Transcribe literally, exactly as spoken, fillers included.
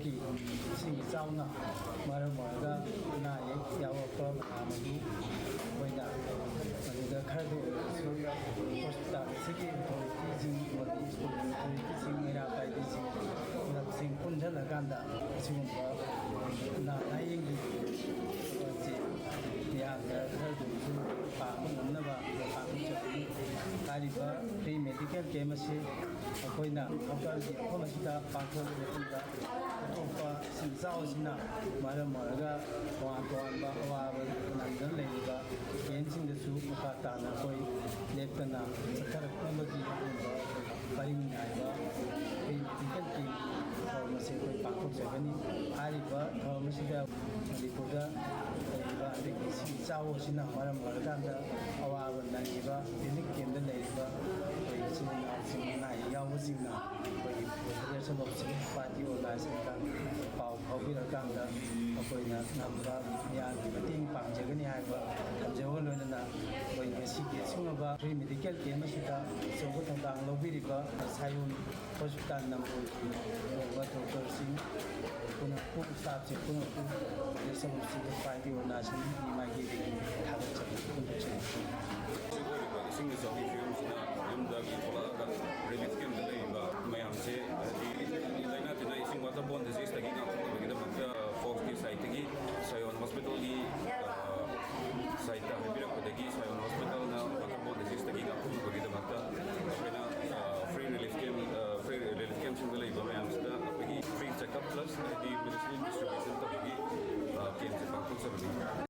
ꯀꯤ ꯏꯁꯤꯡ ꯏꯆꯥꯎꯅ ꯃꯔꯝ ꯑꯣꯏꯔꯒ ꯑꯅꯥ ꯑꯌꯦꯛ ꯌꯥꯎꯔꯛꯄ ꯃꯌꯥꯝ ꯑꯗꯨ ꯑꯩꯈꯣꯏꯅ ꯃꯗꯨꯗ ꯈꯔꯗ ꯑꯣꯏꯔꯁꯨ ꯍꯣꯁꯄꯤꯇꯥꯜ ꯑꯁꯤꯒꯤ ꯑꯣꯊꯣꯔꯤꯇꯤꯁꯤꯡ ꯑꯃꯗꯤ ꯁ꯭ꯀꯨꯜ ꯑꯣꯊꯣꯔꯤꯇꯤꯁꯤꯡ, ꯃꯩꯔꯥ ꯄꯥꯏꯕꯤꯁꯤꯡ, ꯀ꯭ꯂꯕꯁꯤꯡ ꯄꯨꯟꯁꯤꯜꯂꯀꯥꯟꯗ ꯑꯁꯤꯒꯨꯝꯕ ꯑꯅꯥ ꯂꯥꯏꯌꯦꯡꯒꯤ ꯊꯕꯛꯁꯤ ꯃꯤꯌꯥꯝꯗ ꯈꯔꯗ ꯑꯣꯏꯔꯁꯨ ꯄꯥꯡꯕ ꯉꯝꯅꯕ ꯄꯥꯡꯊꯣꯛꯆꯕꯅꯤ꯫ ꯍꯥꯏꯔꯤꯕ ꯐ꯭ꯔꯤ ꯃꯦꯗꯤꯀꯦꯜ ꯀꯦꯝ ꯑꯁꯤ ꯑꯩꯈꯣꯏꯅ ꯍꯣꯁꯄꯤꯇꯥꯜꯒꯤ ꯃꯐꯝ ꯑꯁꯤꯗ ꯄꯥꯡꯊꯣꯛꯂꯕ ꯃꯇꯨꯡꯗ ꯑꯇꯣꯞꯄ ꯏꯁꯤꯡ ꯏꯆꯥꯎ ꯑꯁꯤꯅ ꯃꯔꯝ ꯑꯣꯏꯔꯒ ꯇꯣꯉꯥꯟ ꯇꯣꯉꯥꯟꯕ ꯑꯋꯥꯕ ꯅꯪꯗꯨꯅ ꯂꯩꯔꯤꯕ ꯀꯦꯝꯁꯤꯡꯗꯁꯨ ꯃꯈꯥ ꯇꯥꯅ ꯑꯩꯈꯣꯏ ꯂꯦꯞꯇꯅ ꯆꯠꯊꯔꯛꯅꯕꯒꯤ ꯑꯗꯨꯒꯨꯝꯕ ꯄꯔꯤꯡ ꯅꯥꯏꯕ ꯑꯩꯈꯣꯏ ꯃꯦꯗꯤꯀꯦꯜꯒꯤ ꯊꯧꯔꯝ ꯑꯁꯤ ꯑꯩꯈꯣꯏ ꯄꯥꯡꯊꯣꯛꯆꯒꯅꯤ꯫ ꯍꯥꯏꯔꯤꯕ ꯊꯧꯔꯝ ꯑꯁꯤꯗ ꯃꯅꯤꯄꯨꯔꯗ ꯂꯩꯔꯤꯕ ꯑꯗꯒꯤ ꯏꯁꯤꯡ ꯏꯆꯥꯎ ꯑꯁꯤꯅ ꯃꯔꯝ ꯑꯣꯏꯔꯀꯥꯟꯗ ꯑꯋꯥꯕ ꯅꯪꯉꯤꯕ ꯔꯤꯂꯤꯐ ꯀꯦꯝꯗ ꯂꯩꯔꯤꯕ ꯑꯩꯈꯣꯏ ꯏꯆꯤꯜ ꯏꯅꯥꯎꯁꯤꯡ, ꯑꯅꯥ ꯑꯌꯦꯛ ꯌꯥꯎꯕꯁꯤꯡꯅ ꯑꯩꯈꯣꯏꯒꯤ ꯐꯦꯗꯔꯦꯁꯟ ꯑꯣꯐ ꯁꯤꯚꯤꯛ ꯁꯣꯁꯥꯏꯇꯤ ꯑꯣꯔꯒꯅꯥꯏꯖꯦꯁꯟꯗ ꯄꯥꯎ ꯐꯥꯎꯕꯤꯔꯀꯥꯟꯗ ꯑꯩꯈꯣꯏꯅ ꯉꯝꯕ ꯃꯤꯌꯥꯝꯒꯤ ꯃꯇꯦꯡ ꯄꯥꯡꯖꯒꯅꯤ ꯍꯥꯏꯕ ꯊꯝꯖꯕꯒ ꯂꯣꯏꯅꯅ ꯑꯩꯈꯣꯏ ꯉꯁꯤꯒꯤ ꯑꯁꯤꯒꯨꯝꯂꯕ ꯐ꯭ꯔꯤ ꯃꯦꯗꯤꯀꯦꯜ ꯀꯦꯝ ꯑꯁꯤꯗ ꯑꯆꯧꯕ ꯊꯧꯗꯥꯡ ꯂꯧꯕꯤꯔꯤꯕ ꯁꯥꯌꯣꯟ ꯍꯣꯁꯄꯤꯇꯥꯜ ꯅꯝꯕꯣꯜꯒꯤ ꯑꯣꯏꯕ ꯗꯣꯛꯇꯔꯁꯤꯡ ꯄꯨꯝꯅꯃꯛꯄꯨ, ꯁ꯭ꯇꯥꯐꯁꯤꯡ ꯄꯨꯝꯅꯃꯛꯄꯨ ꯐꯦꯗꯔꯦꯁꯟ ꯑꯣꯐ ꯁꯤꯚꯤꯛ ꯁꯣꯁꯥꯏꯇꯤ ꯑꯣꯔꯒꯅꯥꯏꯖꯦꯁꯟꯒꯤ ꯃꯥꯏꯀꯩꯗꯒꯤ ꯊꯥꯒꯠꯆꯔꯤ ꯐꯣꯡꯗꯣꯛꯆꯔꯤ꯫ ꯑꯣꯏꯔꯤꯕ ꯏꯁꯤꯡ ꯏꯆꯥꯎꯒꯤ ꯐꯤꯕꯝꯁꯤꯅ ꯌꯨꯝꯗꯒꯤ ꯊꯣꯛꯂꯛ-,